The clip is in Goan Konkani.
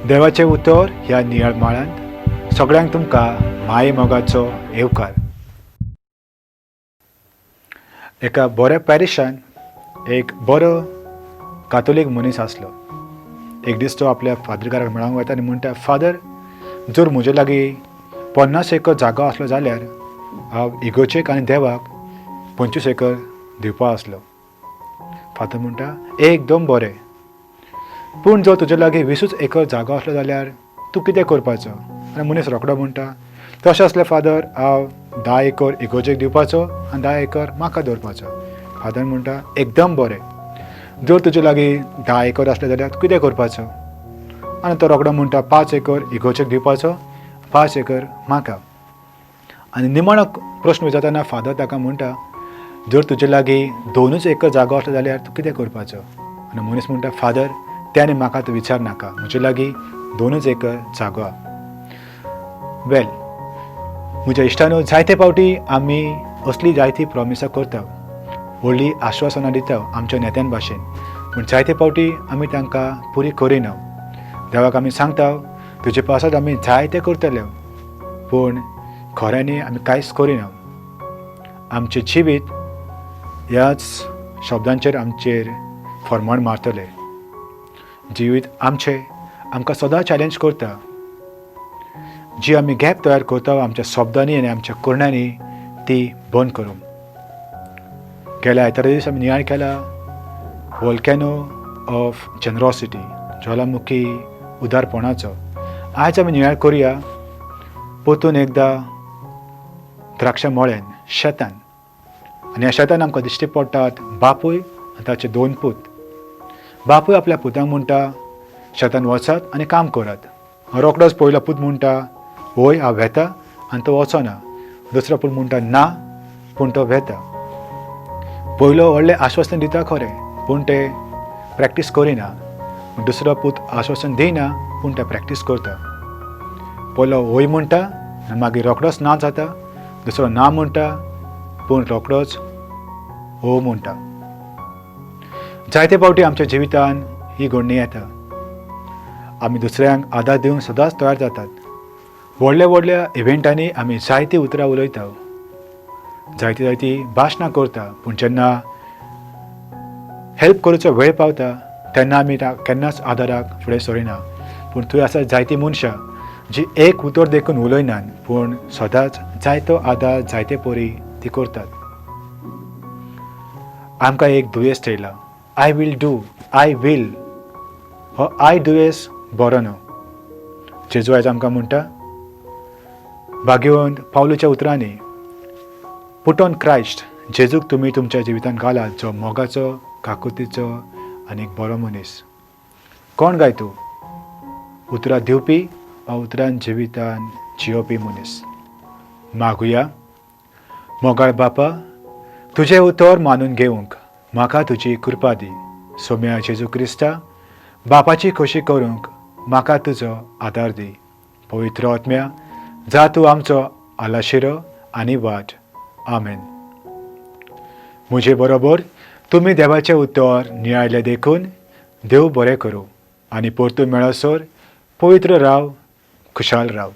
देवाचें उतर ह्या नियाळ माळांत सगळ्यांक तुमकां माये मोगाचो येवकार. एका बऱ्या पॅरिशान एक बरो कातोलीक मनीस आसलो. एक दीस तो आपल्या फादरकाराक मेळोंक वता आनी म्हणटा, फादर, जर म्हजे लागीं 50 एकर जागो आसलो जाल्यार हांव इगोर्जेक आनी देवाक 25 एकर दिवपा आसलो. फादर म्हणटा, एकदम बरें, पूण जर तुजे लागीं 20ूच एकर जागो आसलो जाल्यार तूं कितें करपाचो? आनी मनीस रोकडो म्हणटा, तशें आसलें फादर, हांव 10 एकर इगोर्जेक दिवपाचो आनी 10 एकर म्हाका दवरपाचो. फादर म्हणटा, एकदम बरें, जर तुजे लागीं 10 एकर आसलें जाल्यार तूं कितें करपाचो? आनी तो रोकडो म्हणटा, 5 एकर इगोर्जेक दिवपाचो, 5 एकर म्हाका. आनी निमाणो प्रश्न विचारतना फादर ताका म्हणटा, जर तुजे लागीं 2ूच एकर जागो आसलो जाल्यार तूं कितें करपाचो? आनी मनीस म्हणटा, फादर, तें आनी म्हाका तूं विचार नाका, म्हजे लागीं 2ूच एकर जागो आहा. वेल, म्हज्या इश्टानो, जायते फावटी आमी असली जायती प्रोमिसां करता, व्हडली आश्वासनां दिता आमच्या नेत्यां भाशेन, पूण जायते फावटी आमी तांकां पुरी करिना. देवाक आमी सांगता, तुजे पासत आमी जायते करतले, पूण खऱ्यांनी आमी कांयच करिना. आमचें जिवीत ह्याच शब्दांचेर आमचेर फरमण मारतले. जिवीत आमचें आमकां सदां चॅलेंज करता. जी आमी गॅप तयार करता आमच्या शब्दांनी आनी आमच्या करण्यांनी, ती बंद करूंक. गेल्या आयतारा दीस आमी नियाळ केला वॉल्कॅनो ऑफ जनरोसिटी, ज्वालामुखी उदारपणाचो. आयज आमी नियाळ करुया परतून एकदां द्राक्षा मळ्यान, शेतान. आनी ह्या शेतान आमकां दिश्टी पडटात बापूय आनी ताचे दोन पूत. बापूय आपल्या पुतांक म्हणटा, शेतान वचात आनी काम करात. रोकडोच पयलो पूत म्हणटा, वय, हांव वेता, आनी तो वचना. दुसरो पूत म्हणटा, ना, पूण तो वेता. पयलो व्हडलें आश्वासन दिता खरें, पूण ते प्रॅक्टीस करिना. दुसरो पूत आश्वासन दिना, पूण ते प्रॅक्टीस करता. पयलो वय म्हणटा आनी मागीर रोकडोच ना जाता. दुसरो ना म्हणटा, पूण रोकडोच हो म्हणटा. जायते फावटी आमच्या जिवितान ही घडणी येता. आमी दुसऱ्यांक आदार दिवंक सदांच तयार जातात. व्हडल्या व्हडल्या इव्हेंटांनी आमी जायतीं उतरां उलयता, जायती जायती भाशणां करता, पूण जेन्ना हेल्प करचो वेळ पावता तेन्ना आमी केन्नाच आदाराक फुडें सरिना. पूण थंय आसा जायतीं मनशां जी एक उतर देखून उलयनात, पूण सदांच जायतो आदार जायते परी ती करतात. आमकां एक दुयेंस थेयलां, I will do, I will. हो I दुयेंस बरो न्हू. जेजू आयज आमकां म्हणटा, भाग्यवंत पावलूच्या उतरांनी, पुट ऑन क्रायस्ट. जेजूक तुमी तुमच्या जिवितांत घालात, जो मोगाचो, काकुतीचो आनी एक बरो मनीस. कोण गाय तूं? उतरां दिवपी वा उतरान जिवितान जियोवपी मनीस? मागुया. मोगाळ बापा, तुजें उतर मानून घेवंक म्हाका तुजी कृपा दी. सोम्या जेजू क्रिस्ता, बापाची खोशी करूंक म्हाका तुजो आदार दी. पवित्र आत्म्या, जा तूं आमचो आलाशिरो आनी वाट. आमेन. म्हजे बरोबर तुमी देवाचें उतर नियाळलें देखून देव बरें करूं आनी परतून मेळसर पवित्र राव, खुशाल राव.